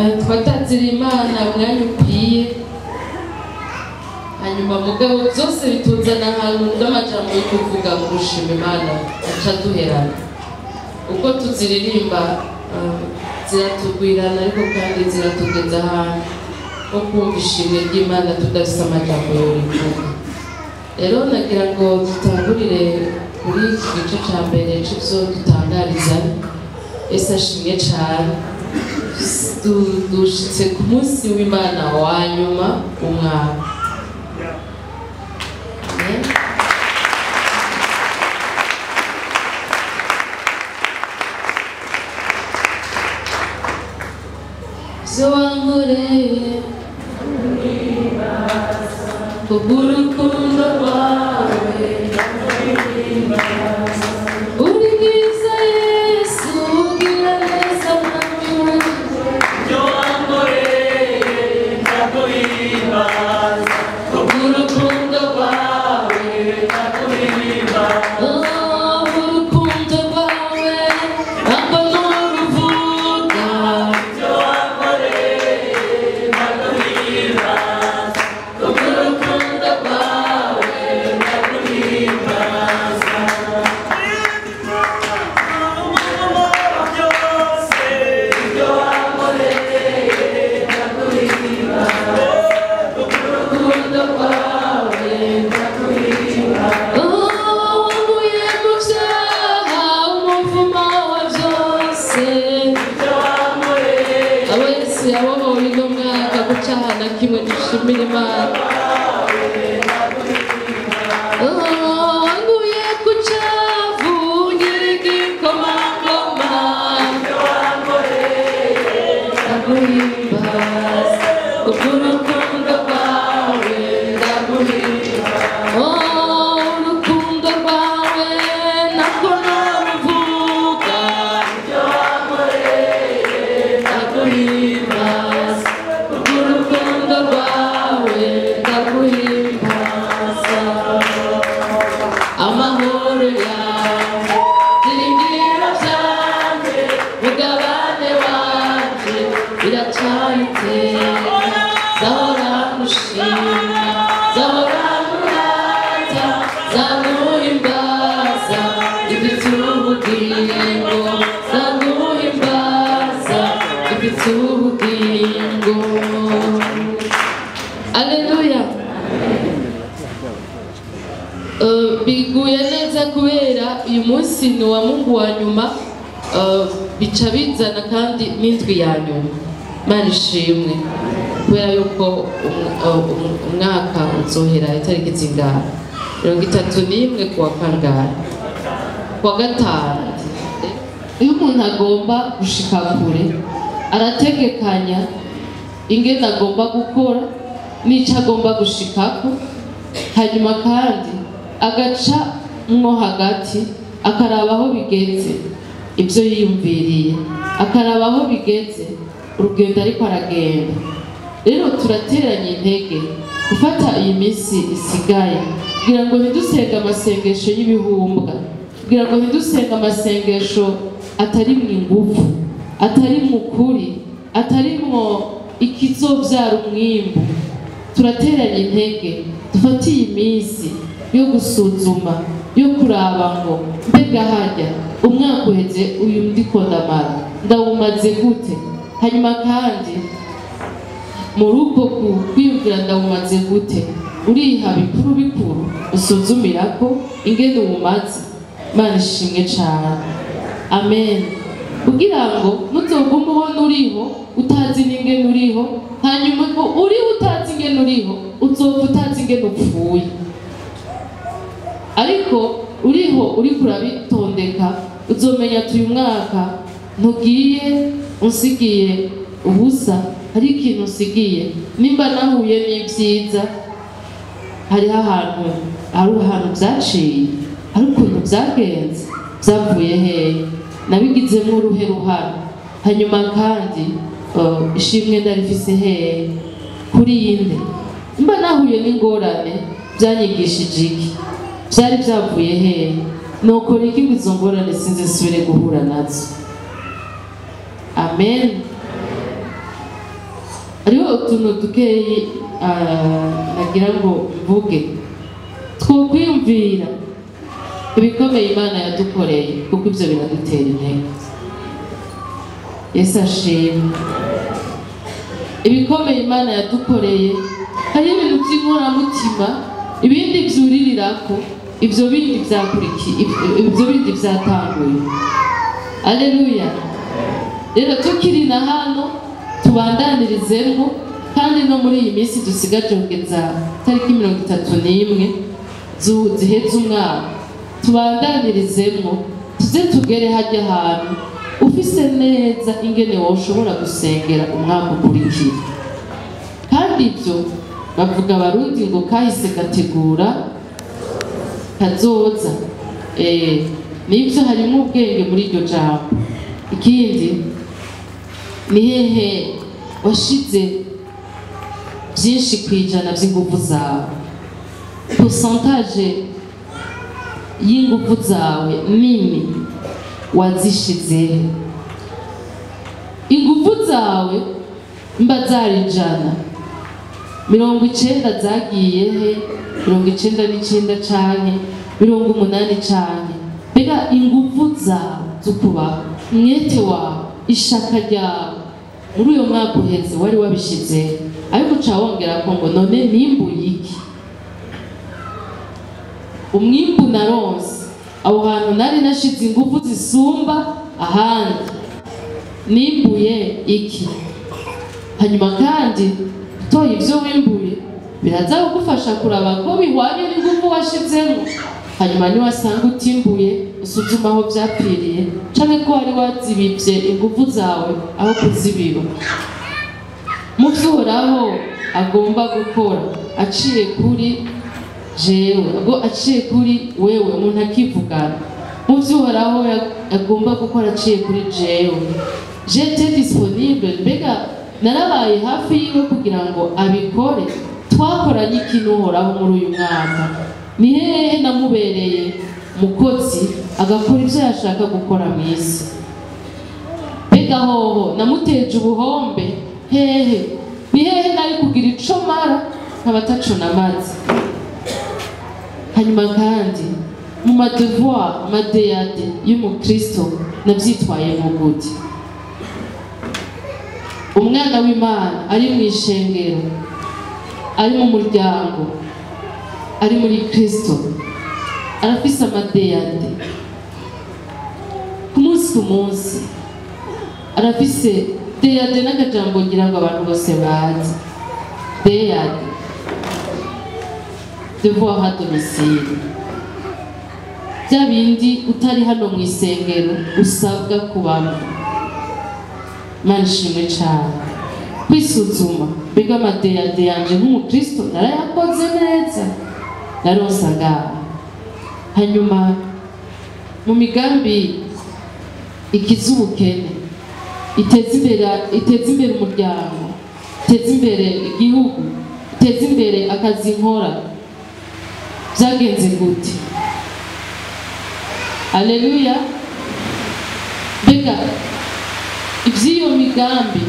Twatazira Imana umwanya ukwiye, hanyuma mugabo byose bituzana ahantu n'amajambo yo kuvuga mu gushima Imana aca duherana. Uko tuziririmba ziratugwirana, ariko kandi ziratugeza ahantu ho kumva ishimwe ry'Imana tudafise amajambo yorivuga. Rero nagira ngo dutangurire kuri iki gice ca mbere c'ivyo dutangariza. Ese ashimwe cane, dushitse ku munsi w'Imana wa nyuma w'umwaka. Ivyo wankoreye kubw'urukundo rwawe, uri mwiza Yesu, ugira neza mwami wanje. Ibyo wankoreye ndaguhimbaza, kubw'urukundo rwawe ndaguhimbaza. Oh, urukundo rwawe ntabwo nuruvuga. Ibyo wankoreye ndaguhimbaza, kubw'urukundo rwawe ndaguhimbaza. Byose ibyo wankoreye ndaguhimbaza, urukundo rwawe ndaguhimbaza. Oh, wankuye mu vyaha, umuvumo wa vyose. Ibyo wankoreye Abo Yesu yabohoye uno mwaka ku caha na kimwe, dushimira Imana. Oh, wankuye ku cavu nyir'igikomangoma, ndaguhimbaza kubw'urukundo rwawe, ndaguhimbaza. Oh, urukundo rwawe ntabwo naruvuga, ndaguhimbaza kubw'urukundo rwawe, ndaguhimbaza. Amahoro yawe, byiringiro vyanje, mugabane wanje, biracayiteka. Zahora ngushima, zahora nkurata, zaguhimbaza ifite ubugingo, zaguhimbaza ifite ubugingo. Aleluya. Biguye neza kubera uyu munsi ni uwa Mungu wa nyuma, bica bizana kandi n'indwi ya nyuma. Imana ishimwe kubera yuko umwaka uzohera itariki zingahe? 31 kuwa kangahe? Kuwa gatanu. Iyo umuntu agomba gushika kure arategekanya ingene agomba gukora n'ico agomba gushikako, hanyuma kandi agaca mwo hagati akaraba aho bigeze ibyo yiyumviriye, akaraba aho bigeze urugendo ariko aragenda. Rero turateranye intege gufata iyi minsi isigaye kugira ngo ntidusenge amasengesho y'ibihumbwa, kugira ngo ntidusenge amasengesho atari mu ingufu, atari mu kuri, atari mu ikizobyara umwimbu. Turateranye intege dufate iyi minsi yo gusuzuma, yo kuraba ngo mbega harya umwaka uheze uyu ndiko ndamara ndawumaze gute, hanyuma kandi mu rugo kwiyumvira ndawumaze gute, uriha bikuru bikuru usuzumirako ingene uwumaze. Imana ishimwe cane, amen. Kugira ngo nuzogume ubona uriho utazi n'ingene uriho, hanyuma ngo uriho utazi ingene uriho uzopfa utazi ingene upfuye. Ariko uriho uriko urabitondeka uzomenya ati uyu mwaka ntugiye unsigiye ubusa, hari ikintu unsigiye. Nimba nahuye n'ibyiza, hariho ahantu, hari ahantu byaciye, hari ukuntu byagenze, byavuye hehe, nabigizemo uruhe ruhara. Hanyuma kandi ishimwe ndarifise hehe kuri yinde. Nimba nahuye n'ingorane byanyigishije iki, byari byavuye hehe, nokora iki ngo izo ngorane sinzisubire guhura nazo. Amen. Hariho utuntu dukeyi nagira ngo mvuge. Twokwiyumvira ibikomeye Imana yadukoreye, kuko ibyo biradutera intege. Yesu ashimwe. Ibikomeye Imana yadukoreye, hari ibintu by'inkoramutima, ibindi byuririrako, ibyo bindi byakurikiye, ibyo bindi byatanguye. Alleluya. Rero tukiri na hano tubandanirizeho, kandi no muri iyi minsi dusigaje kugeza tariki 31 ziheze umwaka, tubandanyirizemo, tuze tugere hajya ahantu ufise neza ingene woshobora gusengera umwaka ukurikira. Kandi ibyo bavuga abarundi ngo kahise gategura kazoza. Nibyo harimo ubwenge muri iryo jambo. Ikindi ni hehe washize byinshi kwijana by'ingufu zawe, pourcentage y'ingufu zawe nini wazishize. Ingufu zawe mba zari 100, 90 zagiye he, 99 canke 80 canke. Mbega ingufu zawe zo kubaho, umwete wawe, ishaka ryawe muri uyo mwaka uheze wari wabishize, ariko uca wongera ko ngo none nimbuye iki? Umwimbu naronse aho hantu nari nashize ingufu zisumba ahandi, nimbuye iki? Hanyuma kandi utoye ibyo wimbuye biraza kugufasha kuraba ko bihwanye n'ingufu washizemo. Hanyuma niwasanga utimbuye, usuzuma aho byapfiriye, canke ko wari wazibivye ingufu zawe aho kuzibiba. Mu vyo Uhoraho agomba gukora aciye kuri jewe, ubwo aciye kuri wewe, umuntu akivugana. Mu vyo Uhoraho agomba gukora aciye kuri jewe, j'étais disponible, mbega narabaye hafi yiwe kugira ngo abikore. Twakoranye ikintu Uhoraho muri uyu mwaka, ni hehe namubereye mukozi agakora ibyo yashaka gukora mu isi? Mbega hoho namuteje ubuhombe hehe? Ni hehe nari kugira ico mara nkaba ataco namaze? Hanyuma kandi mu madevoir madeyade y'umukristo navyitwayemo gute? Umwana w'Imana ari mu ishengero, ari mu muryango, ari muri Kristo, arafise amadeyade ku munsi ku munsi. Arafise deyade n'akajambo ngira ngo abantu bose bazi. Deyade, devoir à domicile, bya bindi utari hano mu isengero usabwa kubamo. Imana ishimwe cane. Kwisuzuma, mbega amadeyade yanje nk'umukristo narayakoze neza, naronse angahe? Hanyuma mu migambi ikiza ubukene, iteza imbere umuryango, iteza imbere igihugu, iteza imbere akazi nkora, byagenze gute? Alleluya. Mbega iby'iyo migambi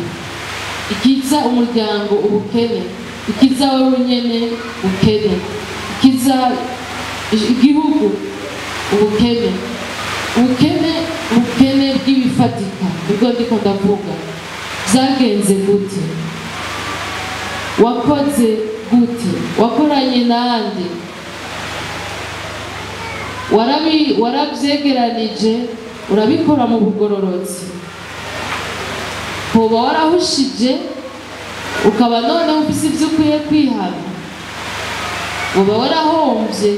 ikiza umuryango ubukene, ikiza wewe nyene ubukene, ikiza igihugu ubukene, ubukene bw'ibifatika, nibwo ndiko ndavuga. Byagenze gute? Wakoze gute? Wakoranye nande? Warabyegeranije, urabikora mu bugororotsi? Hoba warahushije ukaba noneho ufise ibyo ukwiye kwihana? Uba warahombye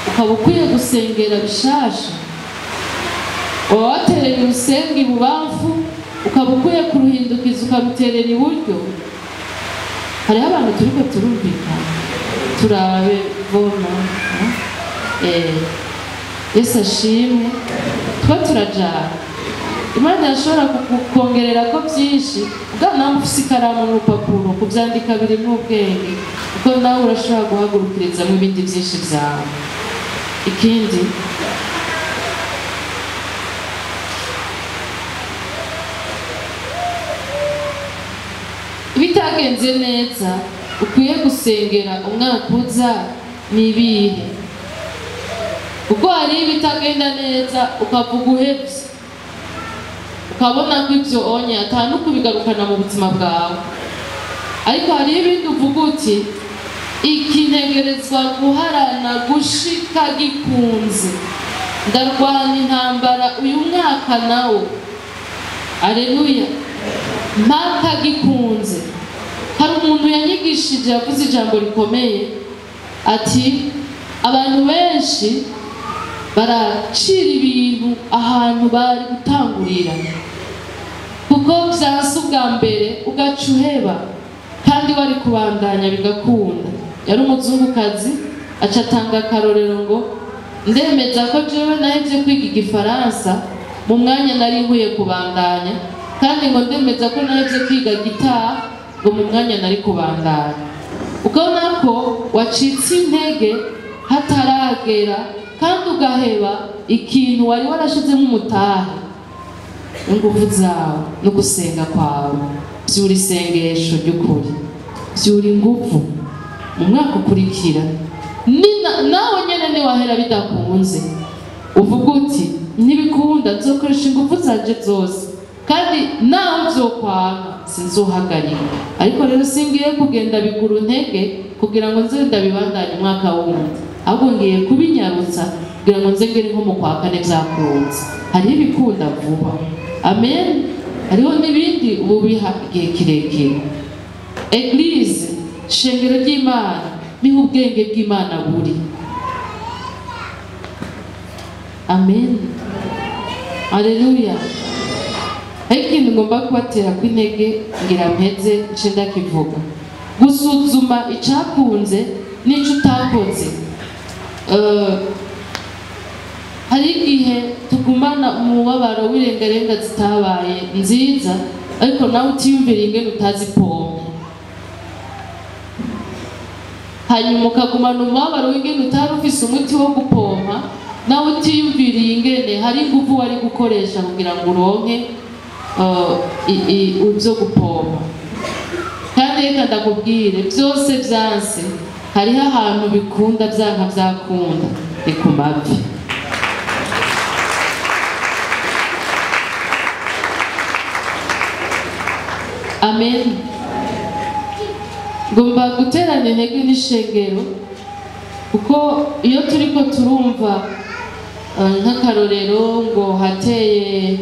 ukaba ukwiye gusengera bishasha? Uba watereye urusenge ibubamfu ukaba ukwiye kuruhindukiza ukaruterera iburyo? Hariho abantu turiko turumvikana, turabe bona. Yesu ashimwe. Twa turajana, Imana yashobora kukongerera ko byinshi, ubwo nawe ufise ikaramu n'urupapuro kubyandika birimo ubwenge, kuko nawe urashobora guhagurukirizamo ibindi byinshi byawe. Ikindi Ibitagenze neza ukwiye gusengera umwaka uza ni ibihe? Kuko hari ibitagenda neza ukavuga uhevye, ukabona ko ivyo onye atanu kubigarukana mu buzima bwawe. Ariko hari ibindi uvuga uti iki ntegerezwa guharana gushika gikunze, ndarwana intambara uyu mwaka nawo, aleluya, mpaka gikunze. Hari umuntu yanyigishije yavuze ijambo rikomeye ati abantu benshi baracira ibintu ahantu bari gutangurira, kuko vyanse ubwa mbere ugaca uheba kandi wari kubandanya bigakunda. Yari umuzungukazi aca atanga akarorero ngo ndemeza ko jewe nahevye kwiga igifaransa mu mwanya nari nkwiye kubandanya, kandi ngo ndemeza ko nahevye kwiga gitari ngo mu mwanya nari kubandanya. Ukabona ko wacitse intege hataragera kandi ugaheba ikintu wari warashizemo umutahe. Ingufu zawe no gusenga kwawe vyura isengesho ry'ukuri, vyura ingufu mu mwaka ukurikira. Nawe nyene niwahera bidakunze uvuga uti ntibikunda, nzokoresha ingufu zanje zose kandi naho vyokwanga sinzohagarika. Ariko rero singiye kugenda bigura intege kugira ngo nze ndabibandanye umwaka wundi, ahubwo ngiye kubinyarutsa kugira ngo nze ngere nko mu kwa kane vyakunze. Hariho ibikunda vuba, amen. Hariho n'ibindi ubu biha igihe kirekire. Eglise, shengero ry'Imana, niho ubwenge bw'Imana buri. Amen, aleluya. Ariko ikintu ngomba kubatera kw'intege ngira mpeze nce ndakivuga, gusuzuma icakunze n'ico utakoze. Hari igihe tugumana umubabaro w'irengarenga zitabaye nziza, ariko nawe utiyumvira ingene utazipompa, hanyuma ukagumana umubabaro w'ingene utari ufise umuti wo gupompa, nawe utiyumviriye ingene hari ingufu wari gukoresha kugira ngo uronke ivyo gupompa. Kandi reka ndakubwire, vyose vyanse hariho ahantu bikunda vyanka vyakunda, ni ku mavi. Amen. Ngomba guterana intege n'ishengero, kuko iyo turiko turumva nk'akarorero ngo hateye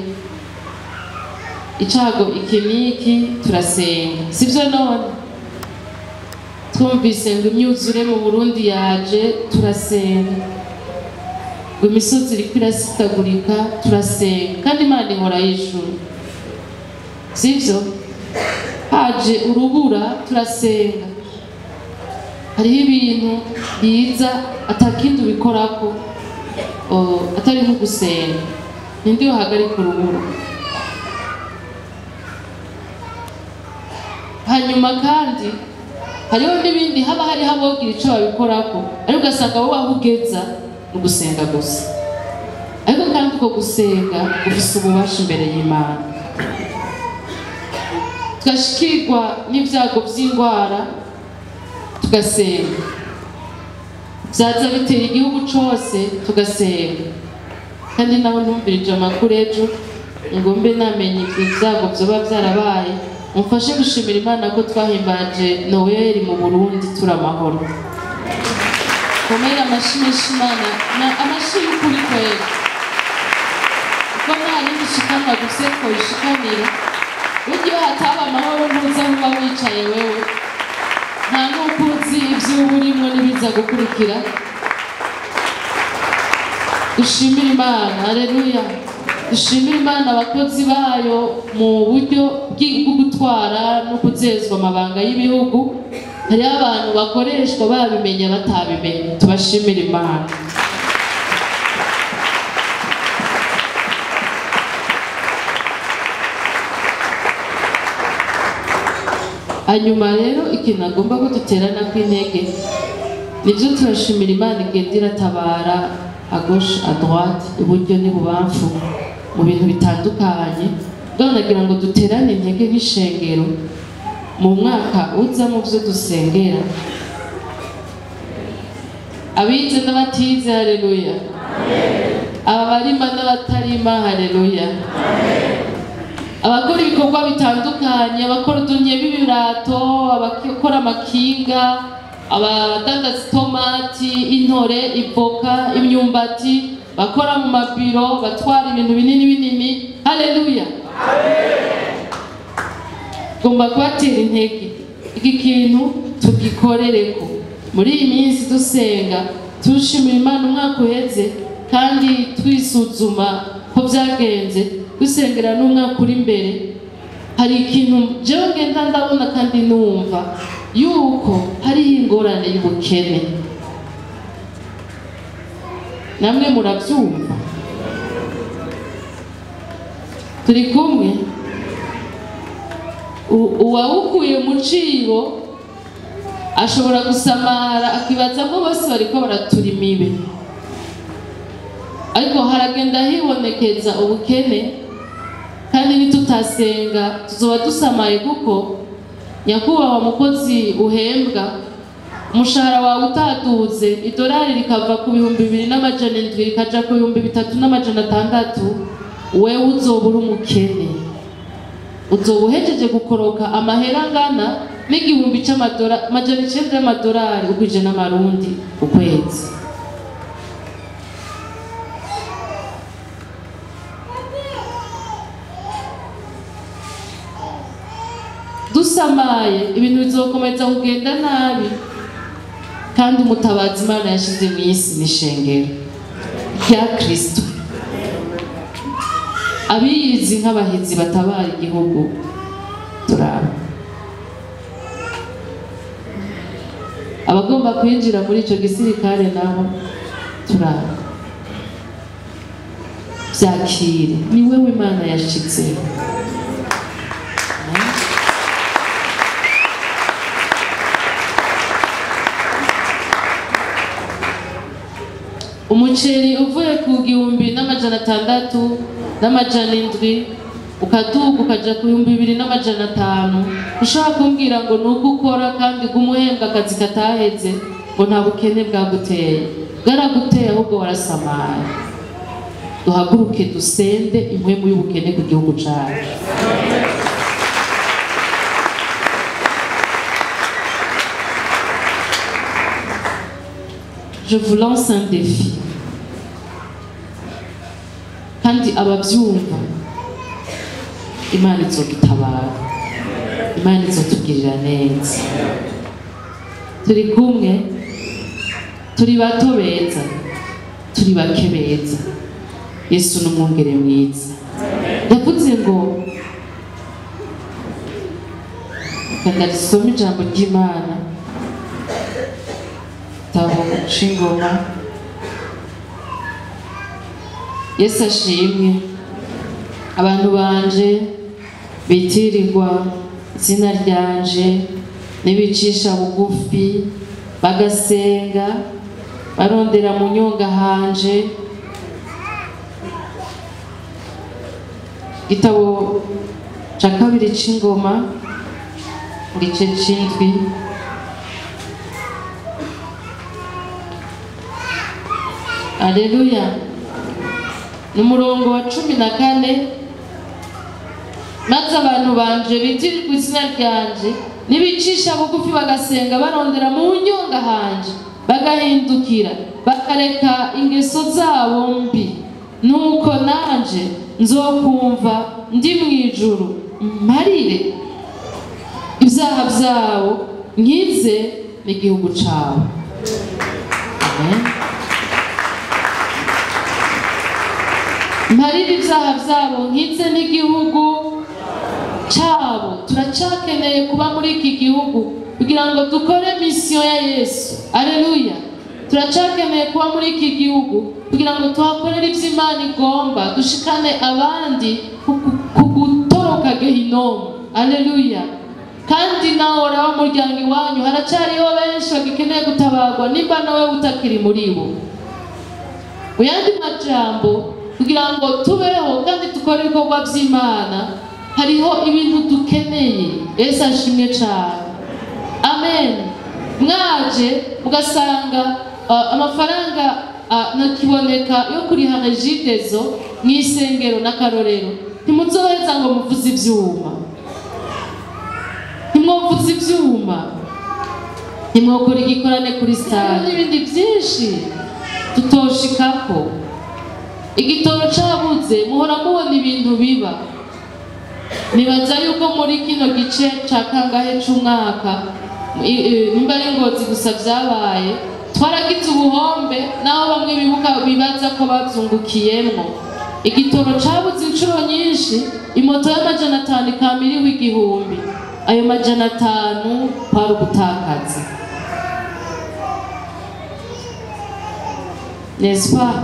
icago iki n'iki, turasenga, sivyo? None twumvise ngo imyuzure mu Burundi yaje, turasenga, ngo imisozi iriko irasitagurika, turasenga, kandi Imana ihora y'ijuru, sivyo? Haje urubura, turasenga. Hariho ibintu biza atakindi ubikorako atari nko gusenga. Ninde yohagarika urubura? Hanyuma kandi hariho n'ibindi haba hariho abogira ico babikorako, ariko ugasanga wowe aho ugeza ni ugusenga gusa. Ariko kandi uko gusenga ufise ububasha imbere y'Imana. Tugashikirwa n'ivyago vy'ingwara tugasenga, vyaza bitera igihugu cose tugasenga. Kandi naho ntumvirije amakuru ejo ngo mbe namenye ivyo vyago vyoba vyarabaye, umfashe gushimira Imana ko twahimbaje Noel mu Burundi turi amahoro. Komera amashi menshi Imana, amashi y'ukuri kwera, kuko nta yindi shikanwa dufise twoyishikanira. Burya iyo hataba amahoro ntuza aho uba wicaye wewe, nta n'uko uzi ivyo uba urimwo n'ibiza gukurikira. Dushimire Imana, haleluya. Dushimire Imana abakozi bayo mu buryo bwo gutwara no kuzezwa amabanga y'ibihugu. Hariho abantu bakoreshwa babimenya batabimenya, tubashimire Imana. Hanyuma rero ikintu agomba ko duterana kw'intege nivyo, turashimira Imana igenda iratabara à gauche à droite, iburyo n'ibubamfu, mu bintu bitandukanye. None nagira ngo duterane intege nk'ishengero, Mu mwaka uza mu byo dusengera, abize n'abatize, haleluya. Abarima n'abatarima, haleluya. Abakora ibikorwa bitandukanye, abakora udunye b'ibirato, abakora amakinga, abadandaza itomati, intore, ivoka, imyumbati, bakora mu mabiro, batwara ibintu binini binini, haleluya. Ngomba kubatera intege, iki kintu tugikorereko muri iyi minsi dusenga, tushimira Imana umwaka uheze, kandi twisuzuma ko byagenze, dusengera n'umwaka uri imbere. Hari ikintu jewe ngenda ndabona kandi numva yuko hariho ingorane y'ubukene. Namwe murabyumva, turi kumwe. Uwawukuye mu cibo ashobora gusamara akibaza ko bose bariko baratura imibe, ariko haragenda hibonekeza ubukene, kandi nitutasenga tuzoba dusamaye, kuko nyakubahwa mukozi uhembwa umushahara wawe utaduze, idolari rikava ku 2700 rikaja ku 3600, wewe uzoba uri umukene, uzoba uhejeje gukoroka amahera angana n'igihumbi c'amadolari, 900 y'amadolari ugwije n'amarundi ukwezi. Dusamaye ibintu bizokomeza kugenda nabi, kandi umutabazi Imana yashize mu isi n'ishengero rya Kristo. Abiyizi nk'abahizi batabara igihugu turaba. Abagomba kwinjira muri ico gisirikare nabo turaba. Vyakire, ni wewe Imana yashitseho. Umuceri uvuye ku 1600 n'700 ukaduga ukaja ku 2500, ushaka kumbwira ngo nuko ukora kandi gumuhembwa akazi kataheze ngo nta bukene bwaguteye? Bwaraguteye, ahubwo warasamaye. Duhaguruke dusende impwemu y'ubukene ku gihugu cacu. Je vous lance un défi. Kandi abavyumva, Imana izodutabara, Imana izotugirira neza. Turi kumwe, turi bato beza, turi bake beza. Yesu n'umwungere mwiza. Yavuze ngo reka ndarisome ijambo ry'Imana, igitabo c'ingoma. Yesu ashimwe. Abantu banje bitirirwa izina ryanje nibicisha bugufi bagasenga barondera mu nyonga hanje. Igitabo ca kabiri c'ingoma, igice c'indwi. Aleluya. N'umurongo wa 14. Maze abantu banje bitirirwa izina ryanje nibicisha bugufi bagasenga barondera mu nyonga hanje, bagahindukira bakareka ingeso zabo mbi, nuko nanje nzokumva ndi mu ijuru, mparire ibyaha byabo, nkize n'igihugu cabo. Amen. Mparire ibyaha byabo, nkize n'igihugu cabo. Turacakeneye kuba muri iki gihugu kugira ngo dukore misiyo ya Yesu. Aleluya. Turacakeneye kuba muri iki gihugu kugira ngo tuhakorere ivyo Imana igomba, dushikane abandi ku gutoroka Gehinomu. Aleluya. Kandi nawe uraba muryango iwanyu haracariho benshi bagikeneye gutabarwa, nimba nawe utakiri muri bo. Mu yandi majambo, kugira ngo tubeho kandi dukore ibikorwa vy'Imana, Hariho ibintu dukeneye. Yesu ashimwe cyane. Amen. Mwaje mugasanga amafaranga ntakiboneka yo kuriha Regideso mu isengero n'akarorero, ntimuzoheza ngo muvuze ivyuma, ntimwovuze ivyuma, ntimwokora igikorane kuri stade n'ibindi byinshi tutoshikako. Igitoro cabuze, muhora mubona ibintu biba. Nibaza yuko muri kino gice ca kangahe c'umwaka, nimba ari Ngozi gusa vyabaye, twaragize ubuhombe, naho bamwe bibuka bibaza ko bavyungukiyemwo. Igitoro cabuze inshuro nyinshi, imoto y'500 ikamiriwe 1000. Ayo 500 kwari ugutakaza. N'est-ce pas?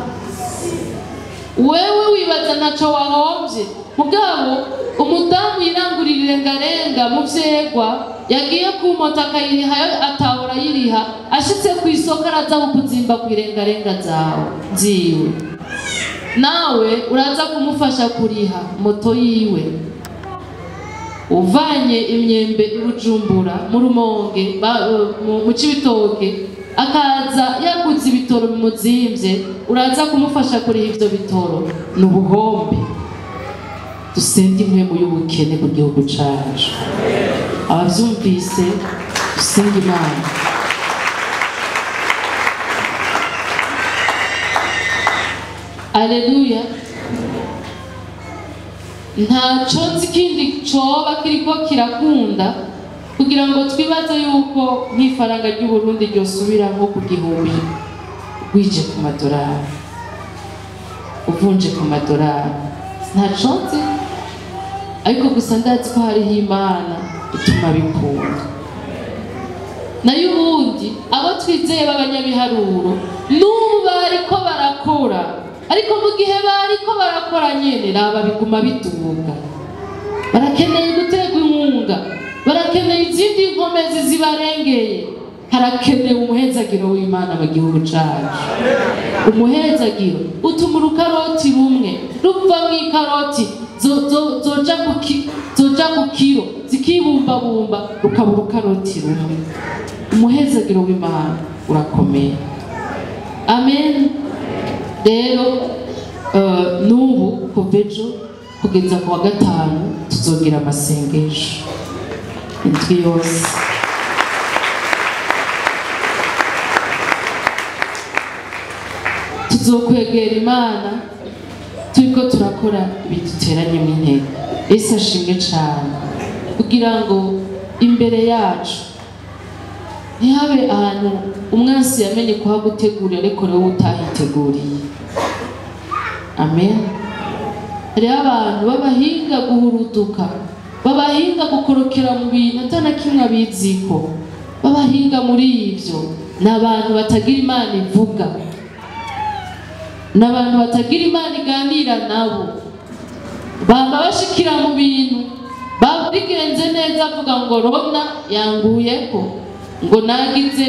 Wewe wibaza ntaco wahomvye, mugabo umudamu yirangurira irengarenga mu vyegwa, yagiye ku moto akayiriha atahora ayiriha, ashitse ku isoko araza kukuzimba ku irengarenga zawe ziwe, nawe uraza kumufasha kuriha moto yiwe. Uvanye imyembe i Bujumbura mu Rumonge mu Cibitoke, akaza yaguze ibitoro bimuzimvye, uraza kumufasha kuriha ivyo bitoro. Ni ubuhombe. Dusenge impwemu y'ubukene ku gihugu cacu. Abavyumvise dusenge Imana. Aleluya. Ntaco nzi ikindi coba kiriko kirakunda kugira ngo twibaze yuko nk'ifaranga ry'Uburundi ryosubira nko ku 1000 wije ku madorari, uvunje ku madorari. Ntaco nzi, ariko gusa ndazi ko hariho Imana ituma bikunda. Nayo ubundi abo twizeye b'abanyabiharuro n'ubu bariko barakora, ariko mu gihe bariko barakora nyene raba biguma biduga. Barakeneye guterwa inkunga, barakeneye izindi nkomezi zibarengeye. Harakenewe umuhezagiro w'Imana mu gihugu cacu. Umuhezagiro utuma urukaroti rumwe ruva mw'ikaroti zoja ku kiro zikibumbabumba rukaba urukaroti rumwe. Umuhezagiro w'Imana urakomeye. Amen. Rero n'ubu kuva ejo kugeza ku wa gatanu tuzogira amasengesho indwi yose. Tuzokwegera Imana turiko turakora ibiduteranye mw'intego. Yesu ashimwe cane, kugira ngo imbere yacu ntihabe ahantu umwansi yamenye kuhagutegurira ariko wowe utahiteguriye. Amen. Hariho abantu b'abahinga guhuruduka, b'abahinga gukorokera mu bintu ata na kimwe abiziko, b'abahinga muri ivyo. Ni abantu batagira Imana ivuga, ni abantu batagira Imana iganira nabo, bama bashikira mu bintu babigenze neza, avuga ngo Rona yanguyeko, ngo nagize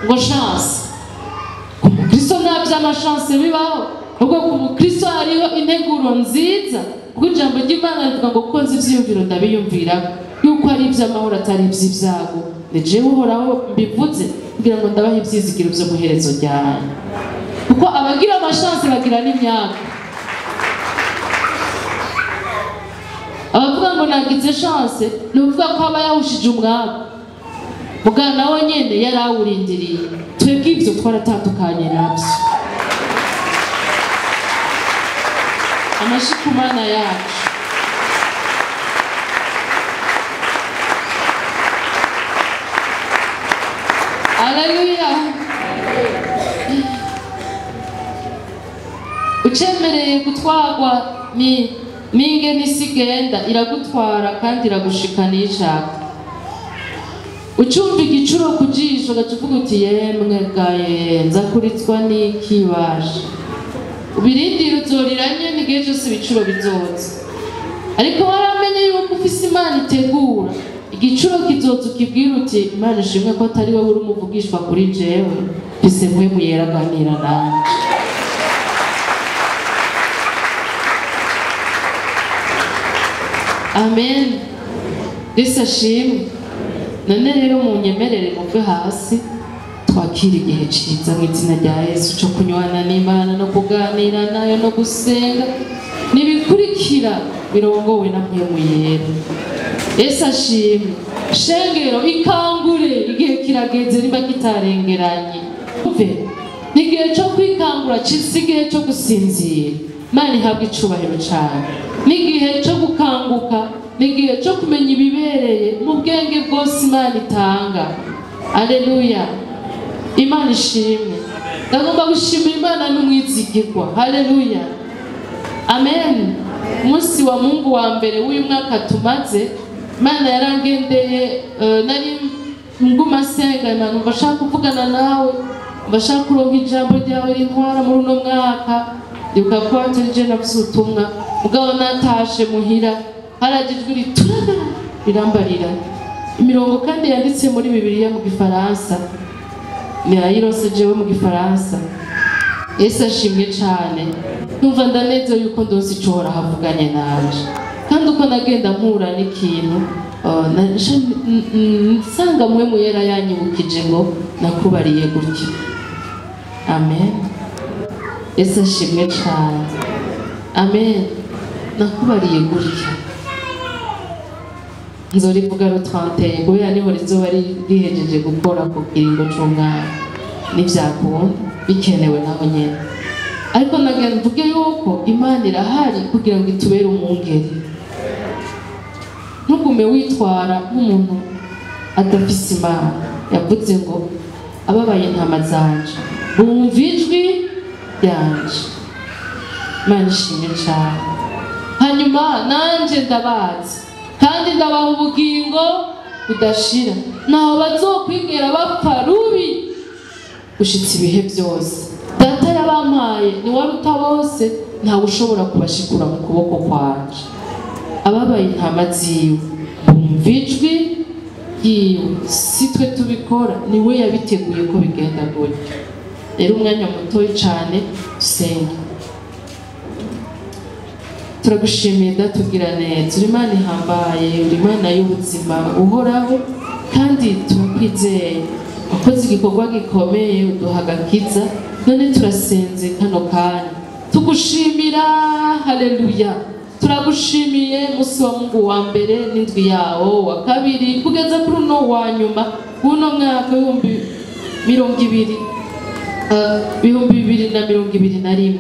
ngo chance. Ku mukristo nta vy'amachance bibaho, ahubwo ku mukristo hariho integuro nziza, kuko ijambo ry'Imana rivuga ngo kuko nzi ivyiyumviro ndabiyumvira yuko ari ivy'amahoro atari ivy'ibyago, ni jewe Uhoraho mbivuze kugira ngo ndabahe ivyizigiro vyo muherezo ryanyu. Kuko abagira amachance bagira n'imyaka. Abavuga ngo nagize chance ni ukuvuga ko aba yahushije umwaka, mugabo nawe nyene yarawurindiriye. Twebwe ivyo twaratandukanye navyo. Amashi ku Mana yacu. Haleluya. Ucemereye gutwarwa ni ninge nisigenda iragutwara kandi iragushikana iyo ishaka. Ucumva igicuro ku jisho ugaca uvuga uti yemwe gaye nza kuritswa n'ikibasha. Ubirindira uzorira nyene igihe cose ibicuro bizoza. Ariko waramenye yuko ufise Imana itegura. Igicuro kizoza ukibwira uti Imana ishimwe ko atari wowe uri umuvugishwa kuri jewe, mfise mpwemu yera aganira nanje. Amen. Yesu ashimwe. None rero munyemerere muve hasi twakira igihe ciza mu izina rya Yesu cyo kunywana n'Imana no kuganira nayo no gusenga nibikurikira birongowe na Mpwemu Yera. Yesu ashimwe. Shengero ikangure, igihe kirageze nimba kitarengeranye. Umve, igihe cyo kwikangura si igihe cyo gusinzira. Imana ihabwe icubahiro cane. N'igihe cyo gukanguka, n'igihe cyo kumenya ibibereye mu bwenge bwose Imana itanga. Haleluya. Imana ishimwe. Ndagomba gushimira Imana n'umwizigirwa. Haleluya. Amen. Umunsi wa Mungu wa mbere w'uyu mwaka tumaze, Imana yarangendeye, nari nguma senga, Imana umva ashaka kuvugana nawe, umva ashaka kuronka ijambo ryawe rintwara muri uno mwaka. Ndibuka ko atari je navuze ubutumwa, mugabo natashe muhira haraje ijwi rituragara rirambarira. Imirongo kandi yanditse muri Bibiliya mu Gifaransa, nayirose jewe mu Gifaransa. Yesu ashimwe cane. Numva ndanezerewe yuko ndonse ico Uhoraho avuganye nanje. Kandi uko nagenda mpura n'ikintu, nsanga Mpwemu Yera yanyibukije ngo nakubariye gutya. Amen. Yesu ashimwe cane. Amen. Nakubariye gutya. Nzorivuga ro 31 kubera niho rizoba rihejeje gukora ku kiringo c'umwaka. Nivyakunda bikenewe naho nyene. Ariko nagira mvuge yuko Imana irahari kugira ngo itubere umwungeri. Ntugume witwara nk'umuntu adafise Imana. Yavuze ngo ababaye intama zanje bumva ijwi ryanje. Imana ishimwe cane. Hanyuma nanje ndabazi kandi ndabaha ubugingo budashira, naho bazokwigera bapfa rubi gushitsa ibihe byose. Data yabampaye ni waruta bose, ntawe ushobora kubashikura mu kuboko kwanje. Ababaye intama ziwe bumva ijwi ryiwe, si twe tubikora, ni we yabiteguye ko bigenda gutyo. Rero umwanya mutoyi cane dusenge. Turagushimiye Data ugira neza, uri Imana ihambaye, uri Imana y'ubuzima uhoraho, kandi turakwizeye. Wakoze igikorwa gikomeye uduha agakiza, none turasenze kano kanya tugushimira. Haleluya. Turagushimiye musi wa Mungu wa mbere n'indwi yawo wa kabiri kugeza kuri uno wa nyuma w'uno mwaka 2021.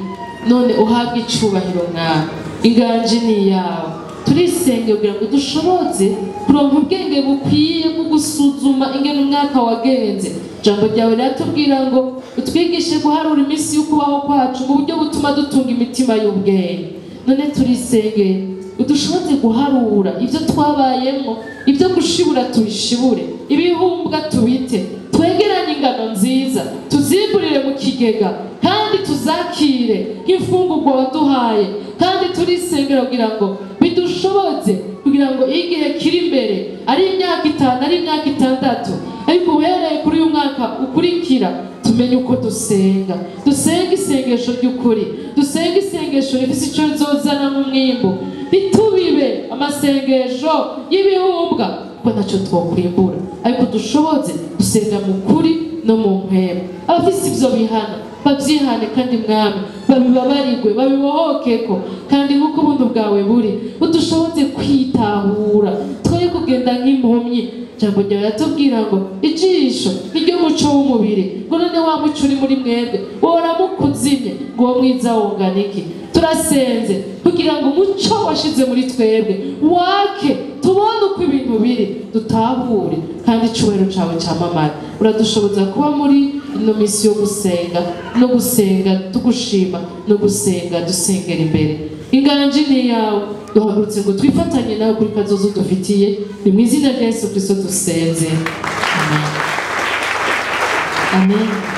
None uhabwe icubahiro mwawe, inganje ni yawe. Turisenge kugira ngo dushoboze kuronka ubwenge bukwiye bwo gusuzuma ingene umwaka wagenze. Ijambo ryawe riratubwira ngo utwigishe guharura iminsi y'ukubaho kwacu mu buryo butuma dutunga imitima y'ubwenge. None turisenge udushoboze guharura ibyo twabayemo, ibyo gushibura tubishibure, ibihumbwa tubite, twegeranye ingano nziza tuzimburire mu kigega kandi tuzakire nk'imfungurwa waduhaye. Kandi turisengera kugira ngo bidushoboze kugira ngo igihe kiri imbere, ari imyaka 5 ari imyaka 6, ariko uhereye kuri uyu mwaka ukurikira tumenye uko dusenga. Dusenga isengesho ry'ukuri, dusenga isengesho rifise ico rizozana mu mwimbu, ntitubibe amasengesho y'ibihumbwa kuko ntaco twokwimbura, ariko dushoboze gusenga mu kuri no mu mpwemu. Abafise ivyo bihana bavyihane kandi Mwami babibabarirwe babibohokeko, kandi nk'uko ubuntu bwawe buri udushoboze kwitahura, twoye kugenda nk'impumyi. Ijambo ryawe riratubwira ngo ijisho niryo muco w'umubiri, ngo none wa muco uri muri mwebwe woramukuzimye ngo uwo mwiza wongana iki? Turasenze kugira ngo umuco washize muri twebwe wake, tubone uko ibintu biri, dutahure kandi icubahiro cawe camamare. Uradushoboza kuba muri ino misi yo gusenga no gusenga tugushima no gusenga dusengera imbere. Inganji ni yawe, duhagurutse ngo twifatanye nawe kuri kazoza dufitiye. Ni mu izina rya Yesu Kristo dusenze. Amen. Amen.